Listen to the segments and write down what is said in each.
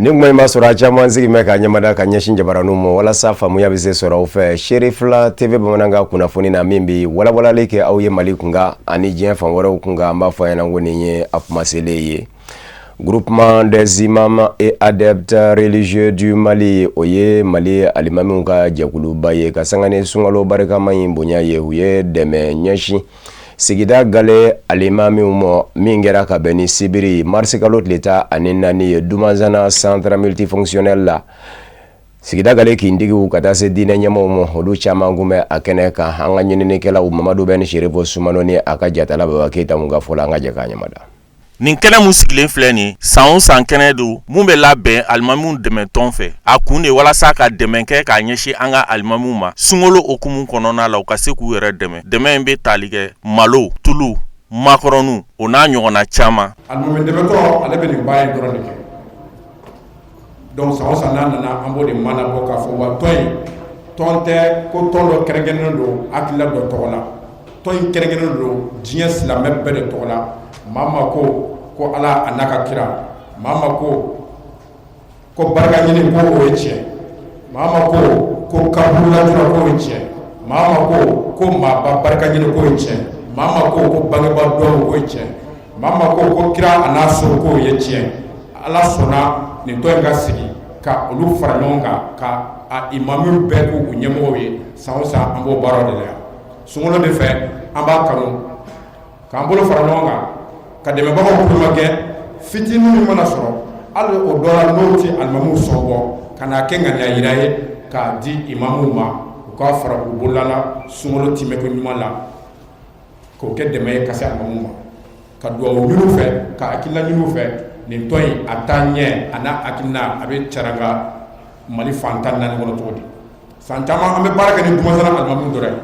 Ni kuma in b'a sɔrɔ a caman sigi bɛ ka ɲɛmada ka ɲɛsin jabaraninw ma walasa faamuya bɛ se sɔrɔ aw fɛ Serifila TV bamanankan kunnafoni na min bɛ walawalali kɛ aw ye Mali kunkan ani diɲɛ fan wɛrɛw kunkan. An b'a fɔ a ɲɛna ko nin ye a kumaselen ye. Groupement des imams et adeptes religieux du Mali, o ye Mali alimamiw ka jɛkuluba ye, ka sanga ni sunkalo barikama in bonya ye, u ye dɛmɛ ɲɛsin sigida gale alimamiw ma, min kɛra ka bɛn ni sibiri marisikalo tile 14 ye Dumanzana centre multifonctionnel la. Sigida gale kintigiw ka taa se diinɛ ɲɛmɔgɔw ma, olu caman kun bɛ a kɛnɛ kan. An ka ɲininikɛlaw Mamadu bɛ ni Serifo Sumano ni a ka jatala Baba Keyita ka fɔ la, an ka jɛ k'a ɲamada. Nin kɛnɛ mun sigilen filɛ nin, san o san kɛnɛ don mun bɛ labɛn alimamiw dɛmɛ tɔn fɛ. A kun de walasa ka dɛmɛ kɛ k'a ɲɛsin an ka alimamiw ma sunkalo hukumu kɔnɔna la, u ka se k'u yɛrɛ dɛmɛ. Dɛmɛ in bɛ tali kɛ malo, tulu, makɔrɔniw, o n'a ɲɔgɔnna caman. Alimami dɛmɛtɔn, ale bɛ nin baara in dɔrɔn de kɛ. Donc san o san n'a nana, an b'o de mana bɔ k'a fɔ wa tɔn in, tɔn tɛ ko tɔn dɔ kɛrɛnkɛrɛnnen don hakilila dɔ tɔgɔ la. Tɔn in kɛrɛnkɛrɛnnen don diɲɛ silamɛ bɛɛ de tɔgɔ la. Maa ma ko ko Ala a n'a ka kira, maa ma ko ko barika ɲini ko o ye tiɲɛ, maa ma ko ko kaburulajura k'o ye tiɲɛ, maa ma ko ko maaba barika ɲini k'o ye tiɲɛ, maa ma ko ko bangebaa dɔw k'o ye tiɲɛ, maa ma ko ko kira a n'a so k'o ye tiɲɛ. Ala sɔnna nin tɔn in ka sigi ka olu fara ɲɔgɔn kan, ka a imamu bɛɛ k'u ɲɛmɔgɔw ye. San o san an b'o baaraw de la yan. Sunkalo de fɛ, an b'a kanu k'an bolo fara ɲɔgɔn kan ka dɛmɛbagaw kulomakɛ. Fitinin min mana sɔrɔ, hali o dɔ la, n'o tɛ alimamuw sɔn bɔ, ka n'a kɛ ŋaniya yira ye k'a di imamuw ma, u k'a fara u bolola la sunkalo timɛko ɲuman la, k'o kɛ dɛmɛ ye ka se alimamuw ma, ka dugawu ɲini fɛ, ka hakilina ɲini fɛ. Nin tɔn in a taa ɲɛ, a n'a hakilina a bɛ caranga Mali fan 14 kɔnɔ cogo di. San caman an bɛ baara kɛ ni Dumansana alimamiw dɔrɔn ye.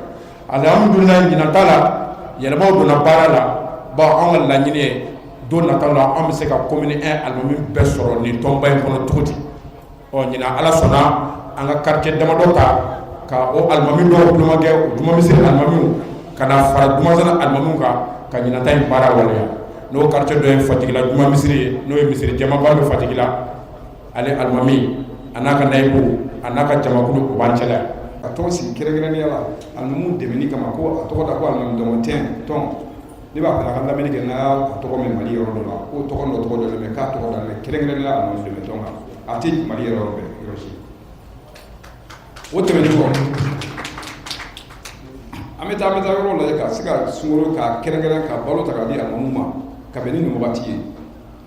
Alhamdulilayi, ɲinan ta la, yɛlɛmaw donna baara la. Bawo an ka laɲini ye, don nataw la, an bɛ se ka commune 1 alimami bɛɛ sɔrɔ nin tɔnba in kɔnɔ cogo di. Ɔ ɲinan, Ala sɔnna, an ka quartier damadɔ ta ka o alimami dɔw kulomakɛ, o juma misiri alimamiw, ka na fara Dumansana alimamiw kan ka ɲinan ta in baara waleya. N'o quartier dɔ ye Fatigila juma misiri ye, n'o ye misiri jɛmanba bɛ Fatigila, ale alimami a n'a ka nayibu a n'a ka jamakulu, o b'an cɛla. A tɔn sigi kɛrɛnkɛrɛnnenya la alimamiw dɛmɛni kama, ko a tɔgɔ da ko alimami dɛmɛ tɔn. Ne b'a fɛ a ka lamɛnni kɛ, n'a y'a tɔgɔ mɛn Mali yɔrɔ dɔ la, ko tɔgɔ dɔ tɔgɔ dɔ mɛn k'a tɔgɔ da mɛ kɛrɛnkɛrɛnnenya la alimami dɛmɛ tɔn kan, a tɛ Mali yɛrɛ yɔrɔ bɛɛ yɔrɔ si. O tɛmɛnen kɔ, an bɛ taa yɔrɔ lajɛ ka se ka sunkalo k'a kɛrɛnkɛrɛn ka balo ta k'a di alimamiw ma ka bɛn ni nin wagati ye.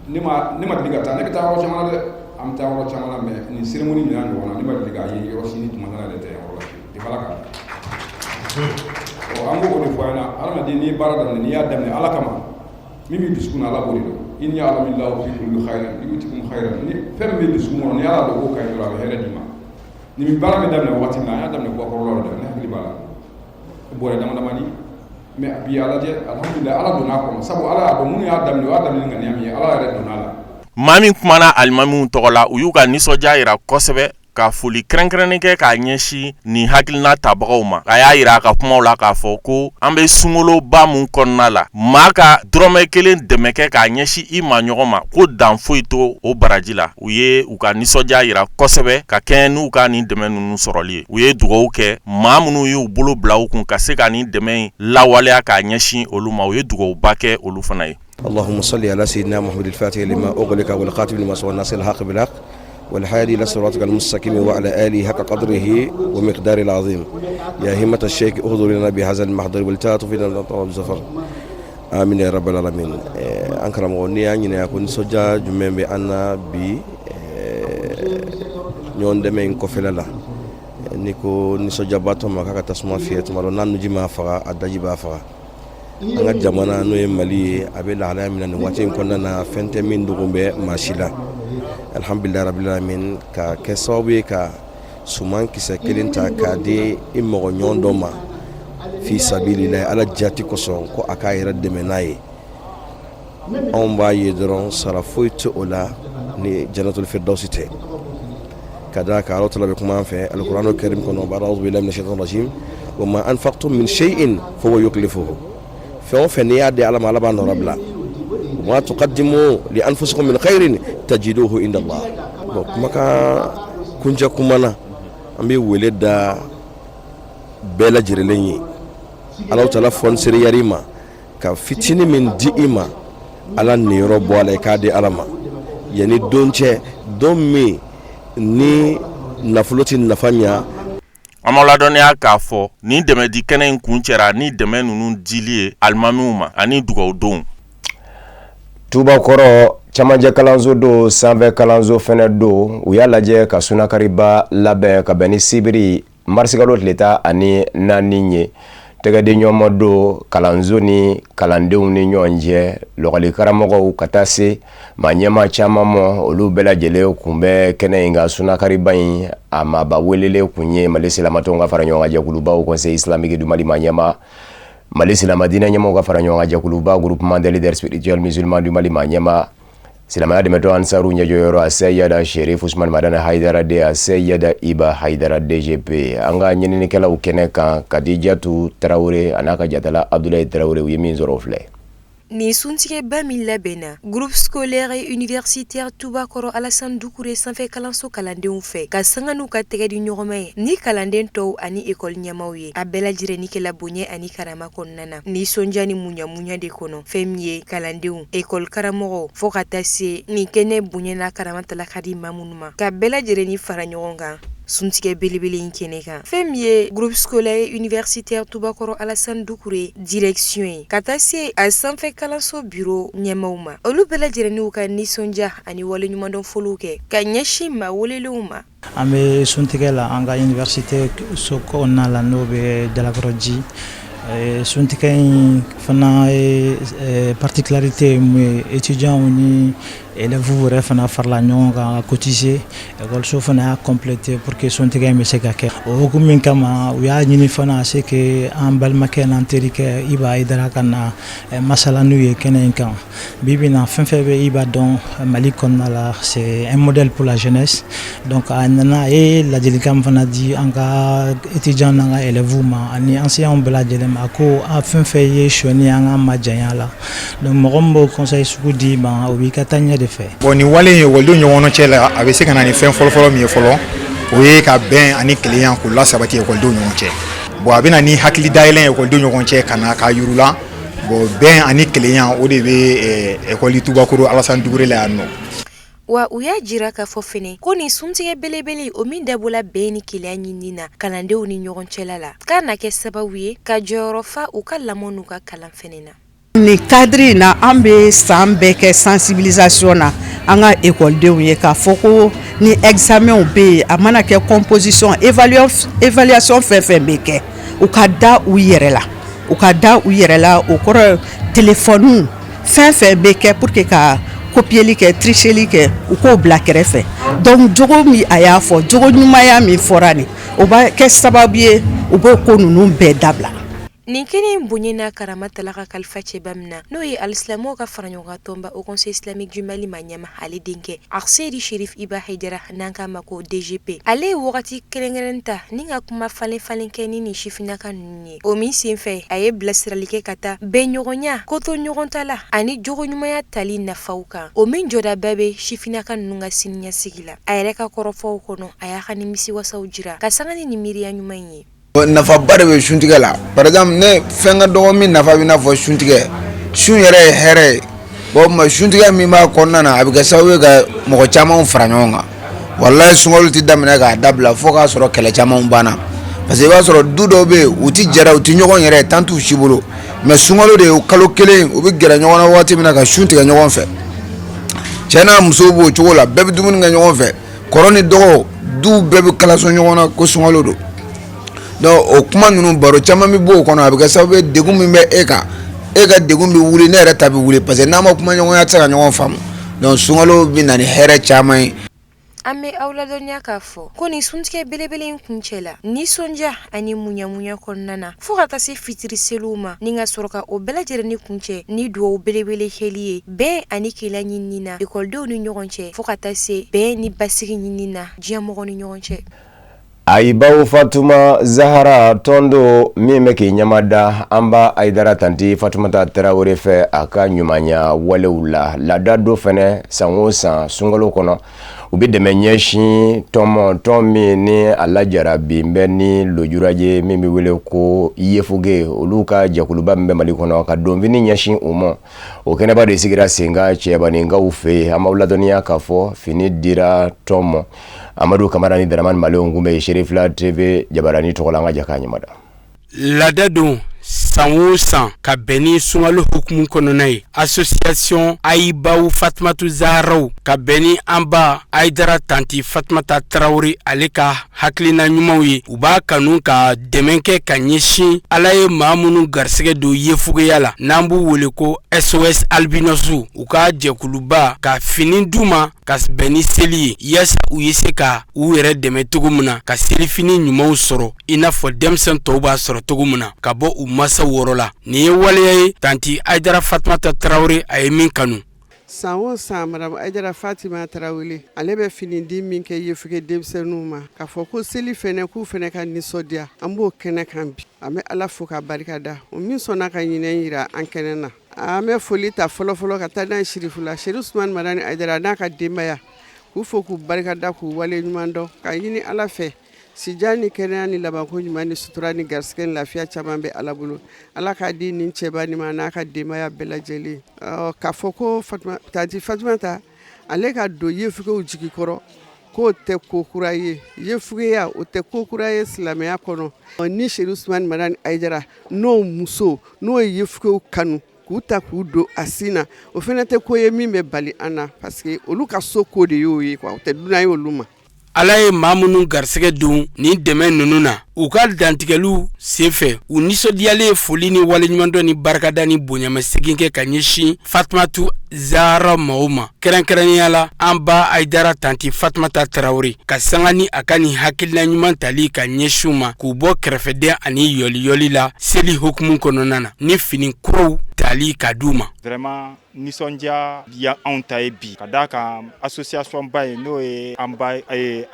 Ne ma deli ka taa, ne bɛ taa yɔrɔ caman na dɛ, an bɛ taa yɔrɔ caman na, mais nin cérémonie nin n'a ɲɔgɔn na, ne ma deli k'a ye yɔrɔ si ni Dumansana yɛrɛ tɛ yɔrɔ la depi Ala ka. Ɔ an b'o de fɔ a ɲɛna: hadamaden, n'i ye baara daminɛ, n'i y'a daminɛ Ala kama, min b'i dusukun na, Ala b'o de dɔn. In ya'lamillahu fi qulubi khayran yu'tikum khayran. Ni fɛn min bɛ dusukun kɔnɔ, ni Ala dɔn k'o ka ɲi dɔrɔn, a bɛ hɛrɛ d'i ma. Nin baara bɛ daminɛ waati min na, an y'a daminɛ Guwakɔrɔlaw de la, ne hakili b'a la, bɔrɛ dama damani. Mais bi a lajɛ, alhamdulilayi, Ala donna a kɔnɔ, sabu Ala y'a dɔn minnu y'a daminɛ, u y'a daminɛ ni ŋaniya min ye, Ala yɛrɛ donna a la. Maa min kumana alimamiw tɔgɔ la, u y'u ka nisɔndiya yira kosɛbɛ, ka foli kɛrɛnkɛrɛnnen kɛ k'a ɲɛsin nin hakilina tabagaw ma. A y'a yira a ka kumaw la k'a fɔ ko an bɛ sunkaloba mun kɔnɔna la, maa ka dɔrɔmɛ kelen dɛmɛ kɛ k'a ɲɛsin i ma ɲɔgɔn ma, ko dan foyi to o baraji la. U ye u ka nisɔndiya yira kosɛbɛ ka kɛɲɛ n'u ka nin dɛmɛ ninnu sɔrɔli ye. U ye dugawu kɛ maa minnu y'u bolo bila u kun ka se ka nin dɛmɛ in lawaleya k'a ɲɛsin olu ma, u ye dugawuba kɛ olu fana ye. اللهم صل على سيدنا محمد الفاتح لما أغلق والخاتم لما سبق الناصر الحق بالحق والهادي إلى صراطك المستقيم وعلى آله حق قدره ومقداره العظيم. يا همة الشيخ احضر لنا بهذا المحضر ولتعطف لنا بالظفر، آمين يا رب العالمين. An karamɔgɔ, n'i y'a ɲininka ko nisɔndiya jumɛn bɛ an na bi ɲɔgɔn dɛmɛ in kɔfɛla la, n'i ko nisɔndiyabatɔ ma k'a ka tasuma fiyɛ, tuma dɔ n'a nuji m'a faga, a daji b'a faga. An ka jamana, n'o ye Mali ye, a bɛ lahalaya min na nin waati in kɔnɔna na, fɛn tɛ min dogo bɛ maa si la. Alhamdulilayi rabil alamin, ka kɛ sababu ye ka suman kisɛ kelen ta k'a di i mɔgɔ ɲɔgɔn dɔ ma fi sabililahi, Ala jati kosɔn, ko a k'a yɛrɛ dɛmɛ n'a ye, anw b'a ye dɔrɔn sara foyi tɛ o la ni janatul firdausi tɛ. Ka d'a kan Ala tala bɛ kuma an fɛ alikuranɛ karim kɔnɔ: ba'da a'udhu billahi minash shaitanir rajim wa ma anfaqtum min shay'in fa huwa yukhlifuhu. Fɛn o fɛn n'i y'a di Ala ma, Ala b'a nɔrɔ bila. Wa ma tuqaddimu li anfusikum min khairin tajiduhu inda Allah. Bon, kumakan kuncɛ kuma na, an bɛ wele da bɛɛ lajɛlen ye. Ala taala fɔniseyara ma ka fitinin min di i ma, Ala niyɔrɔ bɔ a la, i k'a di Ala ma yanni don cɛ, don min ni nafolo tɛ nafa ɲɛ. An b'aw ladɔnniya k'a fɔ nin dɛmɛdi kɛnɛ in kuncɛra ni dɛmɛ ninnu dili ye alimamiw ma ani dugawudonw. Tubakɔrɔ camancɛ kalanso don, sanfɛ kalanso fɛnɛ don, u y'a lajɛ ka sunakariba labɛn ka bɛn ni sibiri marisikalo tile 14 ye. Tɛgɛdiɲɔgɔnma don kalanso ni kalandenw ni ɲɔgɔn cɛ, lɔgɔli karamɔgɔw ka taa se maa ɲɛmaa caman ma, olu bɛɛ lajɛlen kun bɛ kɛnɛ in kan. Sunakariba in a maaba welelen kun ye Mali silamatɔnw ka fara ɲɔgɔn kan jɛkuluba Haut Conseil islamique du Mali maa ɲɛmaa, Mali silama diinɛ ɲɛmɔgɔw ka fara ɲɔgɔn kan jɛkuluba Groupement des leaders spirituels musulmans du Mali maa ɲɛmaa, silamɛya dɛmɛtɔn Ansaru ɲɛjɔyɔrɔ Aseyida Sherif Usman Madani Hayidara de Aseyida Iba Hayidara DGP. An ka ɲininikɛlaw kɛnɛ kan, Kadijatu Tarawele a n'a ka jatala Abdulayi Tarawele, u ye min sɔrɔ o filɛ. Nin suntigɛba min labɛnna groupe scolaire et universitaire Tubakɔrɔ Alassane Doucouré sanfɛ kalanso kalandenw fɛ ka sanga n'u ka tɛgɛ di ɲɔgɔnma ye ni kalanden tɔw ani ekɔli ɲɛmaaw ye, a bɛɛ lajɛlen kɛla bonya ani karama kɔnɔna na, nisɔndiya ni muɲamuɲa de kɔnɔ. Fɛn min ye kalandenw, ekɔli karamɔgɔw, fo ka taa se nin kɛnɛ bonya n'a karama tala ka di maa minnu ma, ka bɛɛ lajɛlen fara ɲɔgɔn kan suntigɛ belebele in kɛnɛ kan. Fɛn min ye groupe scolaire et universitaire Tubakɔrɔ Alassane Doucouré direction ye ka taa se a sanfɛ kalanso bureau ɲɛmaaw ma, olu bɛɛ lajɛlen y'u ka nisɔndiya ani waleɲumandɔn foliw kɛ ka ɲɛsin maa welelenw ma. An bɛ suntigɛ la an ka université so kɔnɔna la, n'o bɛ Jalakɔrɔji. Suntigɛ in fana ye particularité ye mun ye? Étudiants ni élèves yɛrɛ fana farala ɲɔgɔn kan ka cotiser, ekɔliso fana y'a compléter pour que suntigɛ in bɛ se ka kɛ. O hukumu min kama, u y'a ɲini fana c'est que an balimakɛ n'an terikɛ Iba Hayidara ka na masala n'u ye kɛnɛ in kan. Bi bi in na, fɛn fɛn bɛ Iba dɔn Mali kɔnɔna la, c'est un modèle pour la jeunesse. Donc a nana, a ye ladilikan min fana di an ka étudiants n'an ka élèves ma ani enseignants bɛɛ lajɛlen ma, a ko a fɛn fɛn ye sonyani, an k'an majanya la. Donc mɔgɔ min b'o conseil sugu di ma, o b'i ka taa ɲɛ de fɛ. Bon, nin wale in, ekɔlidenw ɲɔgɔn cɛ la, a bɛ se ka na ni fɛn fɔlɔfɔlɔ min ye fɔlɔ, o ye ka bɛn ani kelenya k'o la sabati ekɔlidenw ɲɔgɔn cɛ. Bon, a bɛ na ni hakili dayɛlɛ ekɔlidenw ɲɔgɔn cɛ ka na k'a yir'u la. Bon, bɛn ani kelenya, o de bɛ ekɔli Tubakɔrɔ Alassane Doucouré la yan nɔ. Wa u y'a jira k'a fɔ fɛnɛ ko nin suntigɛ belebele o min dabɔla bɛn ni kelenya ɲinini na kalandenw ni ɲɔgɔn cɛla la, k'a na kɛ sababu ye ka jɔyɔrɔ fa u ka lamɔ n'u ka kalan fɛnɛ na. Nin cadre in na, an bɛ san bɛɛ kɛ sensibilisation na an ka ekɔlidenw ye, k'a fɔ ko ni examenw bɛ yen, a mana kɛ composition, évaluation, fɛn fɛn bɛ kɛ, u ka da u yɛrɛ la, u ka da u yɛrɛ la. O kɔrɔ, téléphone, fɛn fɛn bɛ kɛ pour que ka copier kɛ, tricher kɛ, u k'o bila kɛrɛfɛ. Donc jogo min a y'a fɔ, jogo ɲumanya min fɔra nin, o b'a kɛ sababu ye u b'o ko ninnu bɛɛ dabila. Nin kɛnɛ in bonya n'a karama tala ka kalifa cɛba min na, n'o ye alisilamɛw ka fara ɲɔgɔn kan tɔnba Haut Conseil islamique du Mali ma ɲɛma, ale denkɛ Arseyidi Sherif Iba Hayidara, n'an k'a ma ko DGP, ale ye wagati kɛrɛnkɛrɛn ta ni ka kuma falen falen kɛ ni nin sifinnaka ninnu ye. O min senfɛ, a ye bilasirali kɛ ka taa bɛnɲɔgɔnya, koto ɲɔgɔn ta la ani jogoɲumanya tali nafaw kan, o min jɔdaba bɛ sifinnaka ninnu ka siniɲɛsigi la. A yɛrɛ ka kɔrɔfɔw kɔnɔ, a y'a ka nimisiwasaw jira ka sanga ni nin miiriya ɲuman in ye. Nafaba de bɛ suntigɛ la. Par exemple, ne fɛn ka dɔgɔ min nafa bɛ n'a fɔ suntigɛ. Sun yɛrɛ ye hɛrɛ ye. Bon, mais suntigɛ min b'a kɔnɔna na, a bɛ kɛ sababu ye ka mɔgɔ caman fara ɲɔgɔn kan. Walayi, sunkalo tɛ daminɛ k'a dabila fo k'a sɔrɔ kɛlɛ caman banna, parce que i b'a sɔrɔ du dɔw bɛ yen, u ti jɛra, u ti ɲɔgɔn yɛrɛ, tan t'u si bolo. Mais sunkalo de ye kalo kelen, u bɛ gɛrɛ ɲɔgɔn na waati min na ka sun tigɛ ɲɔgɔn fɛ. Cɛ n'a muso b'o cogo la, bɛɛ bɛ dumuni kɛ ɲɔgɔn fɛ, kɔrɔ ni dɔgɔ, du bɛɛ bɛ kalaso ɲɔgɔn na ko sunkalo don. Donc o kuma ninnu, baro caman bɛ bɔ o kɔnɔ. A bɛ kɛ sababu ye, degun min bɛ e kan, e ka degun bɛ wuli, ne yɛrɛ ta bɛ wuli, parce que n'an ma kuma ɲɔgɔnya, tɛ se ka ɲɔgɔn faamu. Donc sunkalo bɛ na ni hɛrɛ caman ye. An bɛ aw ladɔnniya k'a fɔ ko nin suntigɛ belebele in kuncɛ la nisɔndiya ani muɲamuɲa kɔnɔna na fo ka taa se fitiri seliw ma, ni ka sɔrɔ ka o bɛɛ lajɛlen kuncɛ ni dugawu belebele kɛli ye bɛn ani kelenya ɲinini na ekɔlidenw ni ɲɔgɔn cɛ, fo ka taa se bɛn ni basigi ɲinini na diɲɛmɔgɔ ni ɲɔgɔn cɛ. Ayibaw Fatuma Zahara, tɔn don min bɛ k'i ɲɛmada, an b'a Ayidara tanti Fatumata Tarawele fɛ a ka ɲumanya walew la. Laada dɔ fɛnɛ, san o san sunkalo kɔnɔ, U bɛ dɛmɛ ɲɛsin tɔn ma, tɔn min ni a lajarabi bɛ ni lujura ye min bɛ wele ko yefuge, olu ka jɛkuluba min bɛ Mali kɔnɔ ka donfini ɲɛsin u ma. O kɛnɛba de sigira sen kan Cɛbaninkaw fɛ yen. An b'aw ladɔnniya k'a fɔ fini dira tɔn ma. Amadu Kamara ni Daramani Maliw kun bɛ Serifila TV jabarani tɔgɔ la, an ka jɛ k'a ɲɛmada. Laada don san o san ka bɛn ni sunkalo hukumu kɔnɔna ye, association Ayibaw Fatumatu Zaharaw ka bɛn ni an ba Ayidara tanti Fatumata Tarawele ale ka hakilina ɲumanw ye, u b'a kanu ka dɛmɛ kɛ ka ɲɛsin Ala ye maa minnu garisɛgɛ don yefugeya la, n'an b'u wele ko SOS albinos, u ka jɛkuluba ka fini d'u ma ka bɛn ni seli ye, yaasa u ye se ka u yɛrɛ dɛmɛ cogo min na ka selifini ɲumanw sɔrɔ i n'a fɔ denmisɛn tɔw b'a sɔrɔ cogo min na ka bɔ u masaw yɔrɔ la. Nin ye waleya ye tanti Ayidara Fatumata Tarawele a ye min kanu. San o san, madame Ayidara Fatima Tarawele ale bɛ fini di min kɛ yefuge denmisɛnninw ma, k'a fɔ ko seli fɛnɛ k'u fɛnɛ ka nisɔndiya, an b'o kɛnɛ kan bi. An bɛ Ala fo ka barika da o min sɔnna ka ɲinɛ jira an kɛnɛ na. An bɛ foli ta fɔlɔfɔlɔ ka taa n'a ye Sirifula, Serifu Usumani Madani Ayidara n'a ka denbaya, k'u fo k'u barika da k'u wale ɲuman dɔn, k'a ɲini Ala fɛ sijan ni kɛnɛya ni labanko ɲuman ni sutura ni garisɛgɛ ni lafiya caman bɛ Ala bolo, Ala k'a di nin cɛba nin ma n'a ka denbaya bɛɛ lajɛlen. K'a fɔ ko tanti Fatumata ale ka don yefugew jigi kɔrɔ, k'o tɛ ko kura ye, yefugeya o tɛ ko kura ye silamɛya kɔnɔ. Ni Serifu Usumani Madani Ayidara n'o muso n'o ye yefugew kanu k'u ta k'u don a sin na, o fana tɛ ko ye min bɛ bali an na, parce que olu ka so ko de y'o ye quoi, o tɛ dunan ye olu ma. Ala ye maa minnu garisɛgɛ don nin dɛmɛ ninnu na, u ka dantigɛliw senfɛ, u nisɔndiyalen ye foli ni waleɲumandɔn ni barikada ni bonyamasegin kɛ ka ɲɛsin Fatumatu Zahara maaw ma, kɛrɛnkɛrɛnnenya la an ba Ayidara tanti Fatumata Tarawele, ka sanga ni a ka nin hakilina ɲuman tali ka ɲɛsin u ma k'u bɔ kɛrɛfɛdɛn ani yɔliyɔli la seli hukumu kɔnɔna na ni fini kuraw tali ka di u ma. Vraiment, nisɔndiya ya anw ta ye bi, ka d'a kan association ba ye, n'o ye an ba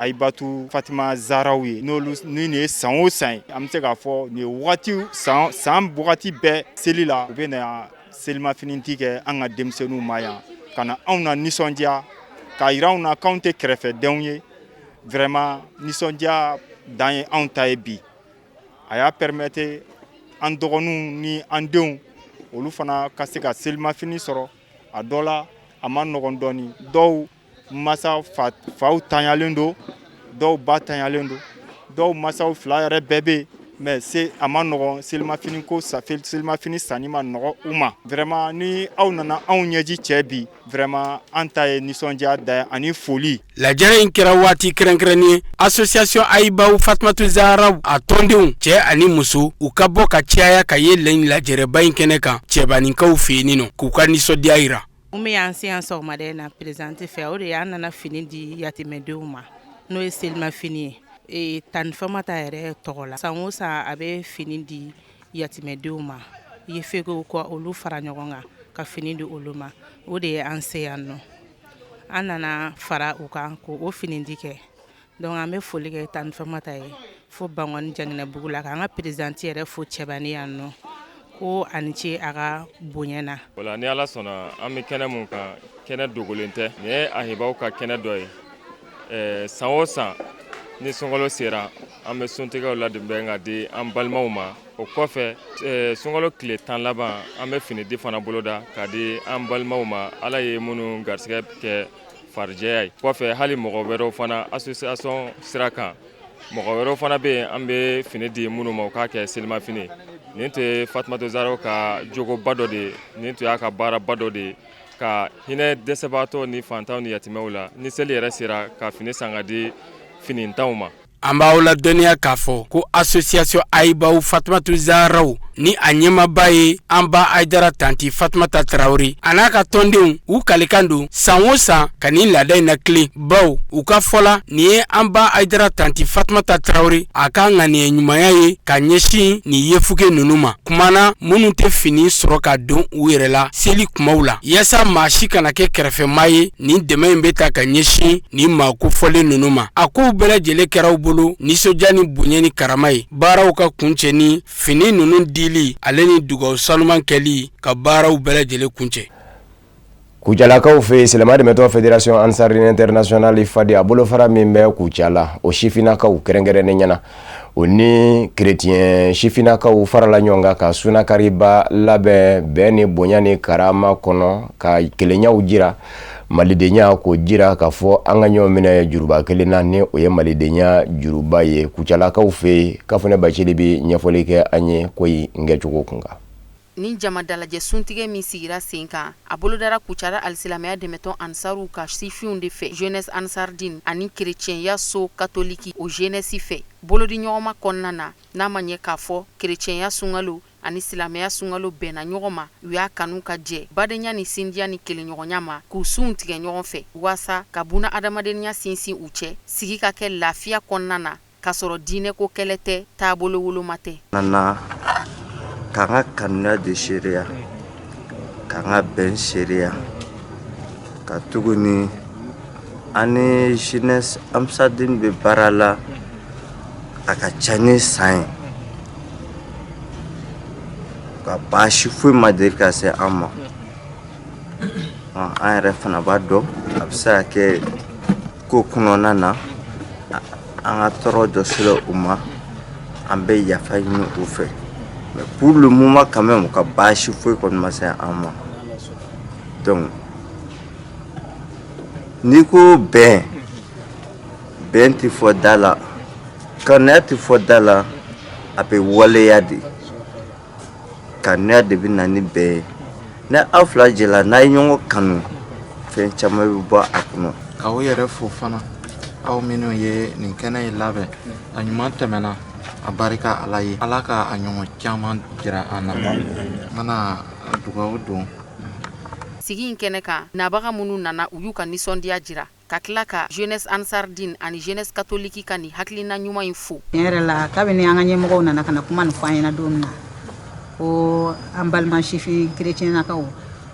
Ayibatu Fatima Zaraw ye, n'olu ni nin ye san o san ye, an bɛ se k'a fɔ nin ye wagati san san wagati bɛɛ seli la, u bɛ na selimafini di kɛ an ka denmisɛnninw ma yan, ka na anw na nisɔndiya, k'a jira anw na k'anw tɛ kɛrɛfɛdenw ye. Vraiment, nisɔndiya dan ye anw ta ye bi. A y'a permettre an dɔgɔninw ni an denw, olu fana ka se ka selimafini sɔrɔ. A dɔ la a ma nɔgɔn dɔɔni, dɔw masa faw tanyalen don, dɔw ba tanyalen don, dɔw masaw fila yɛrɛ bɛɛ bɛ yen, mais se a ma nɔgɔn, selimafini ko selimafini sanni ma nɔgɔ u ma. Vraiment, ni aw nana anw ɲɛji cɛ bi, vraiment an ta ye nisɔndiya da ani foli. Lajɛrɛ in kɛra waati kɛrɛnkɛrɛnnen ye association Ayibaw Fatumatu Zaharaw a tɔndenw cɛ ani muso, u ka bɔ ka caya ka ye lajɛrɛba in kɛnɛ kan Cɛbaninkaw fɛ yen nɔ k'u ka nisɔndiya jira. Mun bɛ y'an se yan sɔgɔmada in na présidente fɛ, o de ye an nana fini di yatimɛdenw ma, n'o ye selimafini ye tanti Famata yɛrɛ tɔgɔ la. San o san a bɛ fini di yatimɛdenw ma, yefegew kɔ olu fara ɲɔgɔn kan ka fini di olu ma. O de ye an se yan nɔ, an nana fara u kan ko o fini di kɛ. Donc an bɛ foli kɛ tanti Famata ye fo Bankɔni Janginɛbugu la, k'an ka présidente yɛrɛ fo Cɛbani yan nɔ, ko a ni ce a ka bonya na. Wala ni Ala sɔnna, an bɛ kɛnɛ mun kan, kɛnɛ dogolen tɛ, nin ye ahibaw ka kɛnɛ dɔ ye. San o san ni sunkalo sera, an bɛ suntigɛw labɛn ka di an balimaw ma. O kɔfɛ, sunkalo tile 10 laban, an bɛ fini di fana boloda ka di an balimaw ma, Ala ye minnu garisɛgɛ kɛ farijɛya ye. Kɔfɛ hali mɔgɔ wɛrɛw fana, association sira kan, mɔgɔ wɛrɛw fana bɛ yen, an bɛ fini di minnu ma u k'a kɛ selimafini. Nin tun ye Fatumata Zaharaw ka jogoba dɔ de ye, nin tun y'a ka baaraba dɔ de ye, ka hinɛ dɛsɛbaatɔ ni fantanw ni yatimɛw la, ni seli yɛrɛ sera, ka fini san ka di finintanw ma. An b'aw ladɔnniya k'a fɔ ko association Ayibaw Fatumatu Zaharaw ni a ɲɛmaaba ye an ba Ayidara tanti Fatumata Tarawele, a n'a ka tɔndenw, u kalikan don san o san ka nin laada in latilen, bawo u ka fɔ la, nin ye an ba Ayidara tanti Fatumata Tarawele a ka ŋaniya ɲumanya ye ka ɲɛsin nin yefuge ninnu ma, kumana minnu tɛ fini sɔrɔ ka don u yɛrɛ la seli kumaw la, yaasa maa si kana kɛ kɛrɛfɛmaa ye. Nin dɛmɛ in bɛ ta ka ɲɛsin nin maa kofɔlen ninnu ma. A kow bɛɛ lajɛlen kɛra u bolo nisɔndiya ni bonya ni karama ye. Baaraw ka kuncɛ ni fini ninnu dili ale ni dugawu sanuman kɛli ka baaraw bɛɛ lajɛlen kuncɛ. Kucalakaw fɛ yen, silamɛ dɛmɛtɔn Fédération Ansardine Internationale FADI, a bolofara min bɛ Kucala, o sifinnakaw kɛrɛnkɛrɛnnen ɲɛna, o ni kerecɛn sifinnakaw farala ɲɔgɔn kan ka sunakariba labɛn bɛn ni bonya ni karama kɔnɔ, ka kelenyaw jira, malidenya k'o jira, k'a fɔ an ka ɲɔgɔn minɛ juruba kelen na, ni o ye malidenya juruba ye. Kucalakaw fɛ yen, Kafunɛ Bacili bɛ ɲɛfɔli kɛ an ye ko in kɛcogo kun kan. Nin jama dalajɛ suntigɛ min sigira sen kan, a bolodara Kucala alisilamɛya dɛmɛtɔn Ansaruw ka sifinw de fɛ, Jeunesse Ansardine, ani kerecɛnya so katoliki o jeunesse fɛ. Bolodiɲɔgɔnma kɔnɔna na, n'a ma ɲɛ k'a fɔ kerecɛnya sunkalo ani silamɛya sunkalo bɛnna ɲɔgɔn ma, u y'a kanu ka jɛ badenya ni sinjiya ni kelenɲɔgɔnya ma, k'u sunw tigɛ ɲɔgɔn fɛ waasa ka buna adamadenya sinsin u cɛ, sigi ka kɛ lafiya kɔnɔna na, k'a sɔrɔ diinɛko kɛlɛ tɛ, taabolo woloma tɛ. Nana k'an ka kanuya de seereya, k'an ka bɛn seereya, ka tuguni an ni Jeunesse Ansardine bɛ baara la, a ka ca ni san ye, ka baasi foyi ma deli ka se an ma. An yɛrɛ fana b'a dɔn a bɛ se ka kɛ ko kɔnɔna na an ka tɔɔrɔ dɔ sera u ma, an bɛ yafa ɲini u fɛ, mais pour le moment quand même u ka baasi foyi kɔni ma se an ma. Donc n'i ko bɛn, bɛn tɛ fɔ da la, kanuya tɛ fɔ da la, a bɛ waleya de. Kanuya de bɛ na ni bɛn ye. Ni aw fila jɛla, n'a ye ɲɔgɔn kanu, fɛn caman bɛ bɔ a kɔnɔ. K'aw yɛrɛ fo fana, aw minnu ye nin kɛnɛ in labɛn, a ɲuman tɛmɛna, a barika Ala ye, Ala ka a ɲɔgɔn caman jira an na. N mana dugawu don. Sigi in kɛnɛ kan, nabaga minnu nana, u y'u ka nisɔndiya jira, ka tila ka Jeunesse Ansardine ani Jeunesse catholique ka nin hakilina ɲuman in fo. Tiɲɛ yɛrɛ la, kabini an ka ɲɛmɔgɔw nana ka na kuma nin fɔ an ɲɛna don min na ko an balima sifin kerecɛnnakaw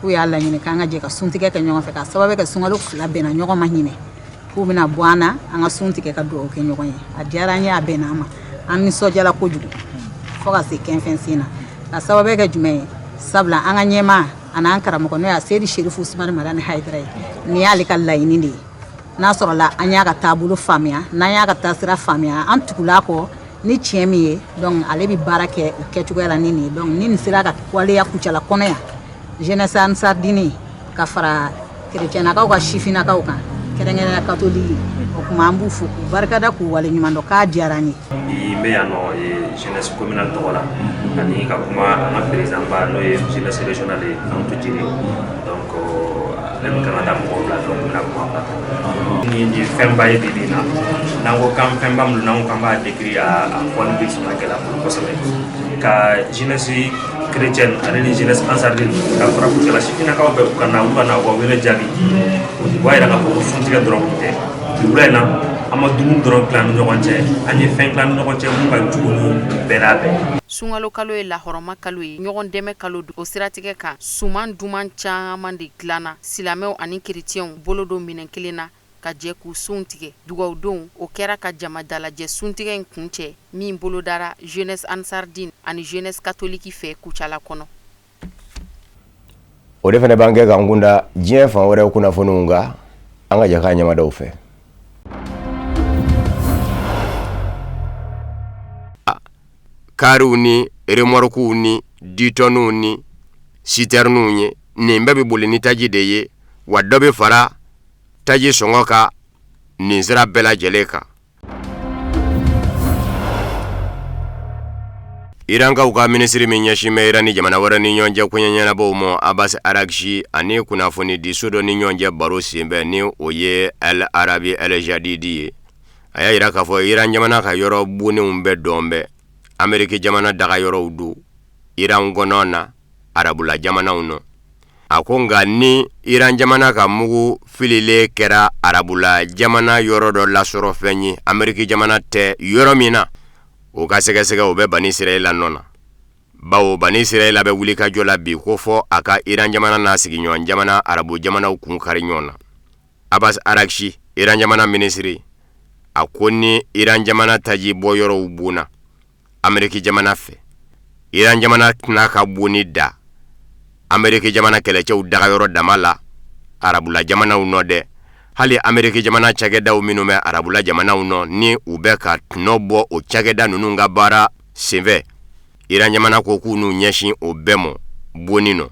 k'u y'a laɲini k'an ka jɛ ka suntigɛ kɛ ɲɔgɔn fɛ, k'a sababu kɛ sunkalo fila bɛnna ɲɔgɔn ma ɲinɛ, k'u bɛna bɔ an na, an ka sun tigɛ ka dugawu kɛ ɲɔgɔn ye, a diyara an ye, a bɛnna an ma, an nisɔndiyala kojugu fo ka se kɛnfɛn sen na. Ka sababu kɛ jumɛn ye? Sabula an ka ɲɛmaa an'an karamɔgɔ, n'o y'a Seyidi Serifu Usumani Madani Hayidara ye, nin y'ale ka laɲini de ye. N'a sɔrɔla an y'a ka taabolo faamuya, n'an y'a ka taasira faamuya, an tugula kɔ ni tiɲɛ min ye, donc ale bɛ baara kɛ o kɛcogoya la ni nin ye. Donc ni nin sera ka waleya Kucala kɔnɔ yan, Jeunesse Ansardine ka fara kerecɛnnakaw ka sifinnakaw kan, kɛrɛnkɛrɛnnenya katoliki, o tuma an b'u fo k'u barikada, k'u waleɲuman dɔn, k'a diyara an ye. Bi n bɛ yan nɔ jeunesse communale tɔgɔ la, ani ka kuma an ka président ba, n'o ye jeunesse régionale ye, Amutu Jire. Donc ale min kan ka taa mɔgɔw bila, donc n bɛna kuma bila. Nin ye fɛnba ye bi bi in na. N'an ko k'an fɛnba min don, n'an ko k'an b'a décrire, a fɔli bɛ sɔn ka gɛlɛya bolo kosɛbɛ. Ka jeunesse chrétienne ale ni jeunesse ansardine ka fara Kucala sifinnakaw bɛɛ, u ka na, u ka na u ka wele jaabi, o b'a yira k'a fɔ ko suntigɛ dɔrɔn tun tɛ. Bi wula in na, an ma dumuni dɔrɔn tila ni ɲɔgɔn cɛ, an ye fɛn tila ni ɲɔgɔn cɛ mun ka jugu ni bɛɛ n'a bɛɛ. Sunkalo kalo ye lahɔrɔma kalo ye, ɲɔgɔn dɛmɛ kalo don. O siratigɛ kan, suman duman caman de dilanna, silamɛw ani kerecɛnw bolo don minɛn kelen na ka jɛ k'u sunw tigɛ. Dugawudon o kɛra ka jama dalajɛ suntigɛ in kuncɛ, min bolodara Jeunesse Ansardine ani Jeunesse catholique fɛ Kucala kɔnɔ. O de fana b'an kɛ k'an kunda diɲɛ fan wɛrɛw kunnafoniw kan. An ka jɛ k'a ɲamadaw fɛ. Kariw ni remɔrukuw ni ditɔniw ni sitɛriniw ye, nin bɛɛ bɛ boli ni taji de ye, wa dɔ bɛ fara taji sɔngɔ kan nin sira bɛɛ lajɛlen kan. Irankaw ka minisiri min ɲɛsin bɛ Iran ni jamana wɛrɛ ni ɲɔgɔn cɛ koɲɛ ɲɛnabɔw ma, Abbas Araghchi, ani kunnafonidiso dɔ ni ɲɔgɔn cɛ baro senfɛ, ni o ye El Arabi El Jadidi ye, a y'a yira k'a fɔ Iran jamana ka yɔrɔ bonnenw bɛɛ dɔn bɛ Ameriki jamana daga yɔrɔw don Iran kɔnɔ na arabula jamanaw nɔ. A ko nka ni Iran jamana ka mugu fililen kɛra arabula jamana yɔrɔ dɔ lasɔrɔ fɛn ye Ameriki jamana tɛ yɔrɔ min na, o ka sɛgɛsɛgɛ o bɛ Bani Israɛla nɔ na, bawo Bani Israɛla bɛ wuli ka jɔ la bi ko fɔ a ka Iran jamana n'a sigiɲɔgɔn jamana arabu jamanaw kun kari ɲɔgɔn na. Abbas Araghchi, Iran jamana minisiri, a ko ni Iran jamana taji bɔ yɔrɔw bonna Ameriki jamana fɛ, Iran jamana tɛna ka bonni da Ameriki jamana kɛlɛcɛw dagayɔrɔ dama la. arabula jamanaw nɔ dɛ. Hali Ameriki jamana cakɛdaw minnu bɛ arabula jamanaw nɔ, ni u bɛ ka tɔnɔ bɔ o cakɛda ninnu ka baara senfɛ, Iran jamana ko k'u n'u ɲɛsin o bɛɛ mɔ bonni nɔ.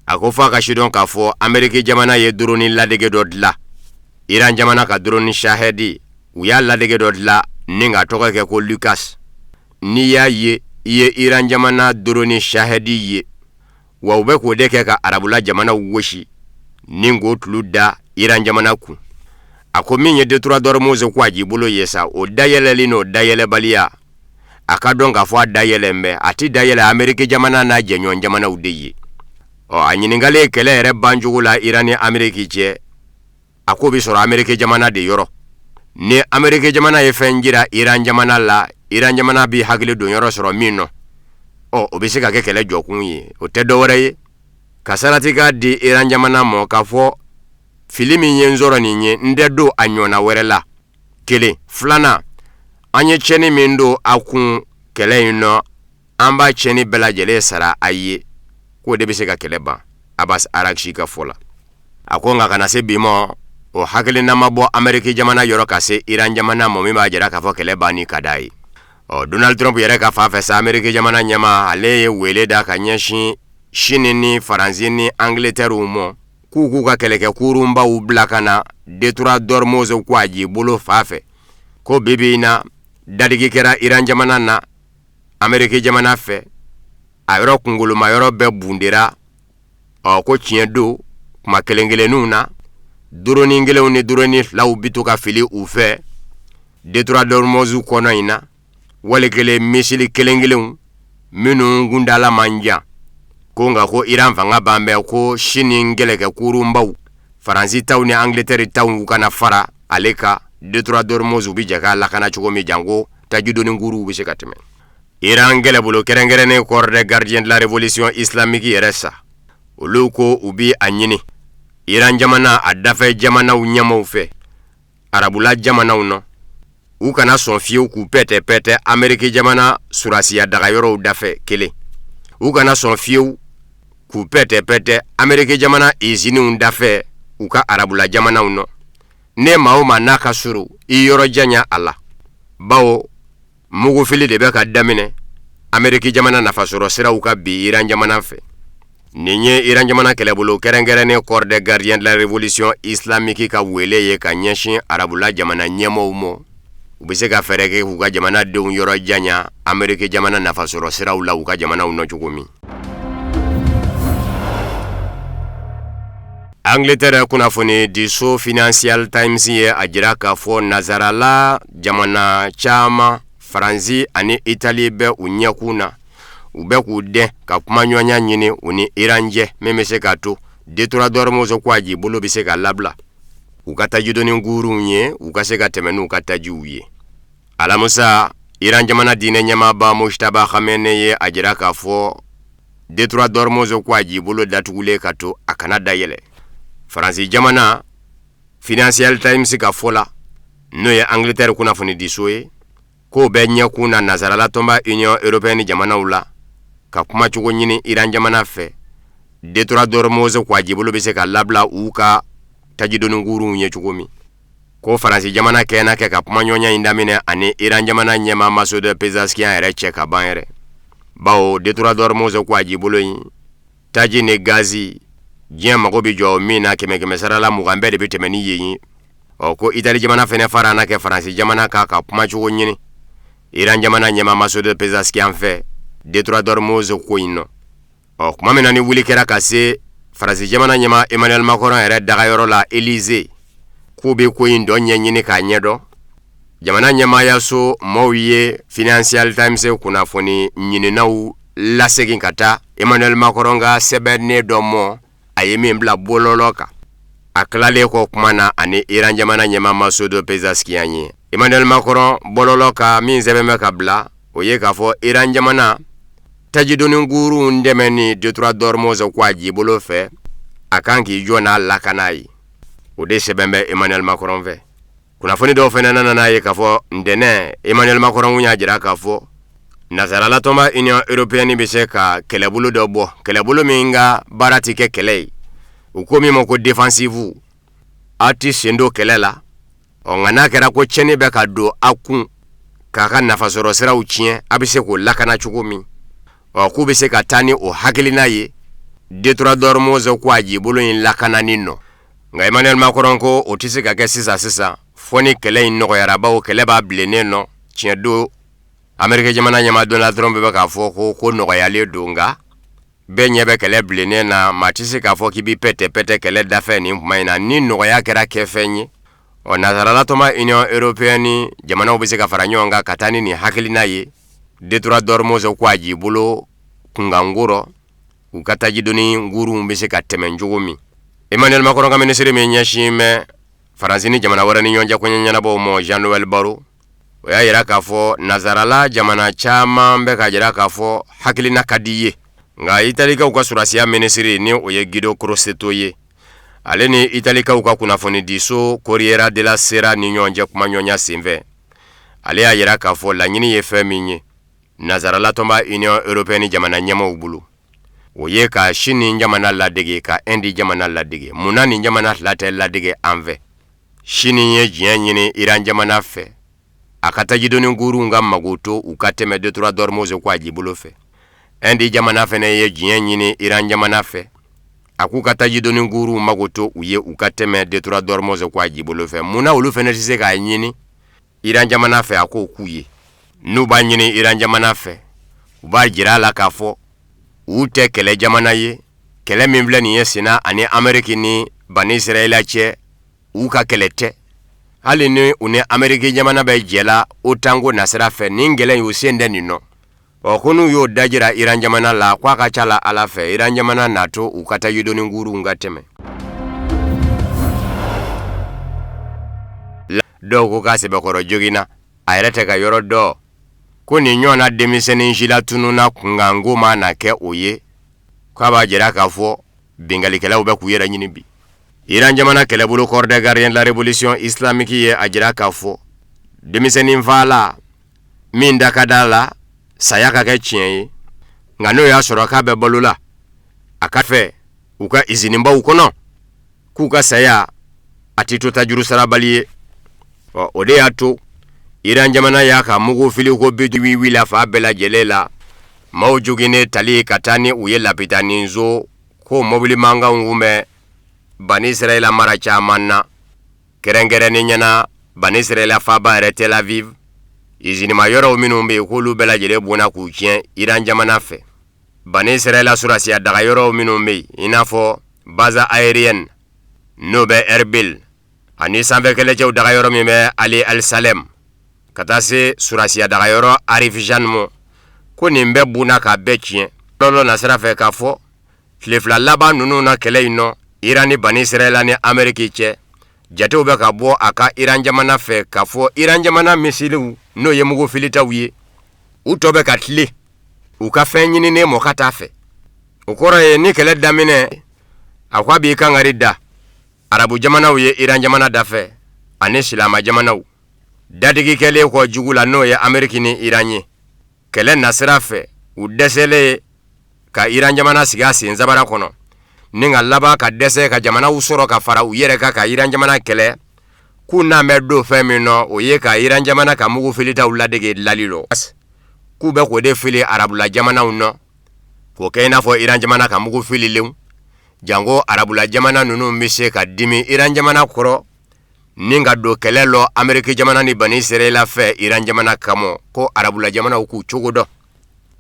A ko f'a ka sidɔn k'a fɔ Ameriki jamana ye drone ladege dɔ dilan, Iran jamana ka drone Shahedi, u y'a ladege dɔ dilan ni k'a tɔgɔ kɛ ko Lucas. N'i y'a ye i ye Iran jamana drone Shahedi ye, wa u bɛ k'o de kɛ ka arabula jamanaw gosi ni k'o tulu da Iran jamana kun. A ko min ye détroit d'Ormuz ko a jibolo ye sa, o dayɛlɛli n'o dayɛlɛbaliya, a ka dɔn k'a fɔ a dayɛlɛn bɛ, a tɛ dayɛlɛ Ameriki jamana n'a jɛɲɔgɔn jamanaw de ye. Ɔ, a ɲininkalen kɛlɛ yɛrɛ bancogo la Iran ni Ameriki cɛ, a ko bɛ sɔrɔ Ameriki jamana de yɔrɔ. Ni Ameriki jamana ye fɛn jira Iran jamana la, Iran jamana bɛ hakili don yɔrɔ sɔrɔ min nɔ, ɔ, o bɛ se ka kɛ kɛlɛ jɔkun ye. O tɛ dɔwɛrɛ ye ka saratikan di Iran jamana ma k'a fɔ fili min ye n sɔrɔ nin ye, n tɛ don a ɲɔgɔnna wɛrɛ la. Kelen filanan, an ye tiɲɛni min don a kun kɛlɛ in nɔ, an b'a tiɲɛni bɛɛ lajɛlen sara a ye, k'o de bɛ se ka kɛlɛ ban. Abbas Araghchi ka fɔ la, a ko nka ka na se bi ma, o hakilina ma bɔ Ameriki jamana yɔrɔ ka se Iran jamana ma min b'a jira k'a fɔ kɛlɛ banni ka d'a ye. Ɔ, Donald Trump yɛrɛ ka fan fɛ sa, Ameriki jamana ɲɛmaa, ale ye wele da ka ɲɛsin Chine ni Faransi ni Angleterre ma k'u k'u ka kɛlɛkɛ kurunbaw bila ka na détroit d'Ormuz ko a jibolo fan fɛ, ko bi bi in na dadigi kɛra Iran jamana na Ameriki jamana fɛ, a yɔrɔ kungoloma yɔrɔ bɛɛ bundera. Ɔ, ko tiɲɛ don, kuma kelen kelenninw na drone kelenw ni drone filaw bi to ka fili u fɛ détroit d'Ormuz kɔnɔ in na, wali kelen missile kelen kelenw minnu kuntaala man jan. Ko nka ko Iran fanga ban bɛ ko Chine kɛlɛkɛ kurunbaw, Faransi taw ni Angleterre taw ka na fara ale kan détroit d'Ormuz, u bɛ jɛ k'a lakana cogo min, janko tajidoni kuruw bɛ se ka tɛmɛ. Iran kɛlɛbolo kɛrɛnkɛrɛnnen corps des gardiens de la révolution islamique yɛrɛ sa, olu ko u bi a ɲini Iran jamana a dafɛ jamanaw ɲɛmaw fɛ arabula jamanaw nɔ, u kana sɔn fiyewu k'u pɛtɛ-pɛtɛ Ameriki jamana surasiya dagayɔrɔw dafɛ. Kelen, u kana sɔn fiyewu k'u pɛtɛ-pɛtɛ Ameriki jamana iziniw dafɛ u ka arabula jamanaw nɔ. Ne maa o maa n'a ka surun, i yɔrɔ janya a la, bawo mugufili de bɛ ka daminɛ Ameriki jamana nafasɔrɔ siraw kan bi Iran jamana fɛ. Nin ye Iran jamana kɛlɛbolo kɛrɛnkɛrɛnnen corps des gardiens de la révolution islamique ka wele ye ka ɲɛsin arabula jamana ɲɛmɔgɔw ma, u bɛ se ka fɛɛrɛ kɛ k'u ka jamana denw yɔrɔ janya Ameriki jamana nafasɔrɔ siraw la u ka jamanaw nɔ cogo min. Angleterre kunnafoni diso Financial Times ye a jira k'a fɔ nazarala jamana caman, Faransi ani Itali bɛ u ɲɛkun na, u bɛ k'u dɛn ka kumaɲɔgɔnya ɲini u ni Iran cɛ min bɛ se k'a to détroit d'Ormuz ko a jibolo bɛ se ka labila u ka tajidoni kurunw ye, u ka se ka tɛmɛ n'u ka tajiw ye. Alamisa, Iran jamana diinɛ ɲɛmaaba Mojtaba Khamenei ye a jira k'a fɔ détroit d'Ormuz ko a jibolo datugulen ka to, a kana dayɛlɛ. Faransi jamana Financial Times ka fɔ la, n'o ye Angleterre kunnafonidiso ye, k'o bɛ ɲɛkun na nazarala tɔnba Union européenne jamanaw la ka kumacogo ɲini Iran jamana fɛ, détroit d'Ormuz ko a jibolo bɛ se ka labila u ka tajidoni kurunw ye cogo min. Ko Faransi jamana kɛnɛ kɛ ka kumaɲɔgɔnya in daminɛ ani Iran jamana ɲɛmaa Masoud Pezeshkian yɛrɛ cɛ ka ban yɛrɛ, bawo détroit d'Ormuz ko a jibolo in, taji ni gazi, diɲɛ mago bɛ jɔ min na kɛmɛ kɛmɛ sara la 20 bɛɛ de bɛ tɛmɛ ni yen ye. Ɔ, ko Itali jamana fɛnɛ fara na kɛ Faransi jamana kan ka kumacogo ɲini Iran jamana ɲɛmaa Masoud Pezeshkian fɛ détroit d'Ormuz ko in nɔ. Ɔ, tuma min na ni wuli kɛra ka se Faransi jamana ɲɛmaa Emmanuel Macron yɛrɛ dagayɔrɔ la Élysée, k'u bɛ ko in dɔ ɲɛɲini k'a ɲɛdɔn, jamana ɲɛmaayaso maaw ye Financial Times kunnafoni ɲininaw lasegin ka taa Emmanuel Macron ka sɛbɛnnen dɔ mɔ, a ye min bila bɔlɔlɔ kan a tilalen kɔ kuma na ani Iran jamana ɲɛmaa Masoud Pezeshkian ye. Emmanuel Macron bɔlɔlɔ kan min sɛbɛn bɛ ka bila, o ye k'a fɔ Iran jamana tajidoni kurunw dɛmɛ ni détroit d'Ormuz ko a jibolo fɛ, a kan k'i jɔ n'a lakana ye. O de sɛbɛn bɛ Emmanuel Macron fɛ. Kunnafoni dɔw fana nana n'a ye k'a fɔ ntɛnɛn, Emmanuel Macron y'a jira k'a fɔ nazarala tɔnba Union européenne bɛ se ka kɛlɛbolo dɔ bɔ, kɛlɛbolo min ka baara tɛ kɛ kɛlɛ ye. U ko min ma ko défensive, aw tɛ sen don kɛlɛ la. Ɔ, nka n'a kɛra ko tiɲɛni bɛ ka don aw kun k'a ka nafasɔrɔ siraw tiɲɛ, a bɛ se k'o lakana cogo min? Ɔ, k'u bɛ se ka taa ni o hakilina ye détroit d'Ormuz ko a jibolo in lakanani nɔ. Nka Emmanuel Macron ko o tɛ se ka kɛ sisan sisan, fɔ ni kɛlɛ in nɔgɔyara, bawo kɛlɛ b'a bilennen nɔ. Tiɲɛ don, Ameriki jamana ɲɛmaa Donald Trump bɛ k'a fɔ ko ko nɔgɔyalen don, nka bɛɛ ɲɛ bɛ kɛlɛ bilennen na. Maa tɛ se k'a fɔ k'i b'i pɛtɛ-pɛtɛ kɛlɛ dafɛ nin tuma in na ni nɔgɔya kɛra kɛfɛn ye. Ɔ, nansarala tɔnba Union européenne jamanaw bɛ se ka fara ɲɔgɔn kan ka taa ni nin hakilina ye détroit d'Ormuz ko a jibolo kunkanko rɔ, u ka tajidoni nkurunw bɛ se ka tɛmɛ cogo min. Emmanuel Macron ka minisiri min ɲɛsin bɛ Faransi ni jamana wɛrɛ ni ɲɔgɔn cɛ koɲɛ ɲɛnabɔw ma, Jean Noël Barrot, o y'a yira k'a fɔ nansarala jamana caman bɛ k'a jira k'a fɔ hakilina ka di ye. Nka Italikaw ka sɔrɔdasiya minisiri, ni o ye Guido Crosetto ye, ale ni Italikaw ka kunnafonidiso Corriere della Sera ni ɲɔgɔn cɛ kumaɲɔgɔnya senfɛ, ale y'a yira k'a fɔ laɲini ye fɛn min ye nansarala tɔnba Union européenne jamana ɲɛmaaw bolo, o ye ka Sini jamana ladege, ka Indi jamana ladege. Mun na nin jamana fila tɛ ladege an fɛ? Sini ye diɲɛ ɲini Iran jamana fɛ a ka tajidoni kurunw ka mago to u ka tɛmɛ détroit d'Ormuz ko a jibolo fɛ. Indi jamana fana ye diɲɛ ɲini Iran jamana fɛ a k'u ka tajidoni kurunw mago to u ye u ka tɛmɛ détroit d'Ormuz ko a jibolo fɛ. Mun na olu fana tɛ se k'a ɲini Iran jamana fɛ a k'o k'u ye? N'u b'a ɲini Iran jamana fɛ, u b'a jira a la k'a fɔ u tɛ kɛlɛ jamana ye. Kɛlɛ min filɛ nin ye senna ani Ameriki ni Bani Israɛla cɛ, u ka kɛlɛ tɛ. Hali ni u ni Ameriki jamana bɛ jɛ la OTAN ko nasira fɛ, nin kɛlɛ in, u sen tɛ nin nɔ. Ɔ, ko n'u y'o dajira Iran jamana la, ko a ka ca la Ala fɛ, Iran jamana n'a to u ka tajidoni kurunw ka tɛmɛ. Dɔw ko k'a sɛbɛkɔrɔ joginna, a yɛrɛ tɛ ka yɔrɔ dɔn. Ko nin ɲɔgɔnna denmisɛnnin silatununna kunkanko ma na kɛ o ye, k'a b'a jira k'a fɔ binkannikɛlaw bɛ k'u yɛrɛ ɲini bi. Iran jamana kɛlɛbolo Corps des gardiens de la révolution islamique ye a jira k'a fɔ denmisɛnnin faala min da ka d'a la saya ka kɛ tiɲɛ ye, nka n'o y'a sɔrɔ k'a bɛ balo la a ka fɛ u ka izinibaw kɔnɔ, k'u ka saya a tɛ to tajuru sarabali ye. Ɔ, o de y'a to Iran jamana y'a ka mugu filiko bi wila fan bɛɛ lajɛlen la, maaw joginnen tali ka taa ni u ye lapitaninso, ko mobili mankanw kun bɛ Bani Israɛla mara caman na, kɛrɛnkɛrɛnnenya na Bani Israɛla faaba yɛrɛ Tel Aviv. Izinima yɔrɔw minnu bɛ yen, k'olu bɛɛ lajɛlen bonna k'u tiɲɛ Iran jamana fɛ. Bani Israɛla sɔrɔdasiya daga yɔrɔw minnu bɛ yen, i n'a fɔ base aérienne n'o bɛ Erbil, ani sanfɛ kɛlɛcɛw daga yɔrɔ min bɛ Ali El Salem, ka taa se sɔrɔdasiya daga yɔrɔ Arifjan ma, ko nin bɛɛ bonna k'a bɛɛ tiɲɛ. Lɔlɔ nasira fɛ k'a fɔ tile 2 laban ninnu na kɛlɛ in nɔ Iran ni Bani Israɛla ni Ameriki cɛ, jatew bɛ ka bɔ a ka Iran jamana fɛ k'a fɔ Iran jamana misiliw, n'o ye mugu filitaw ye, u tɔ bɛ ka tilen u ka fɛn ɲininen mɔ ka taa fɛ. O kɔrɔ ye ni kɛlɛ daminɛ, a ko a b'i kangari da arabu jamanaw ye Iran jamana dafɛ ani silama jamanaw dadigi kɛlen kɔ jugu la, n'o ye Ameriki ni Iran ye kɛlɛ nasira fɛ. U dɛsɛlen ka Iran jamana sigi a sen sabara kɔnɔ, ni ka laban ka dɛsɛ ka jamanaw sɔrɔ ka fara u yɛrɛ kan ka Iran jamana kɛlɛ, k'u n'an bɛ don fɛn min nɔ, o ye ka Iran jamana ka mugu filitaw ladege lali lɔ, k'u bɛ k'o de fili arabula jamanaw nɔ, k'o kɛ i n'a fɔ Iran jamana ka mugu fililenw, janko arabula jamana ninnu bɛ se ka dimi Iran jamana kɔrɔ ni ka don kɛlɛ lɔ Ameriki jamana ni Bani Israɛla fɛ Iran jamana kama, ko arabula jamanaw k'u cogo dɔn,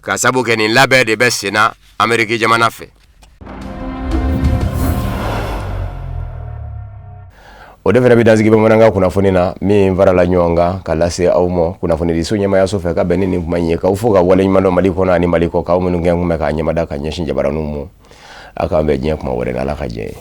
ka sabu kɛ nin labɛn de bɛ senna Ameriki jamana fɛ. O de fana bɛ dansigi bamanankan kunnafoni na min farala ɲɔgɔn kan ka lase aw ma kunnafonidiso ɲɛmayaso fɛ ka bɛn ni nin kuma in ye, k'aw fo ka waleɲuman dɔn Mali kɔnɔ ani Mali kɔ, k'aw minnu kɛ kun bɛ k'a ɲɛmada ka ɲɛsin jabaraninw ma. Aw k'an bɛn diɲɛ kuma wɛrɛ, Ala ka diɲɛ ye.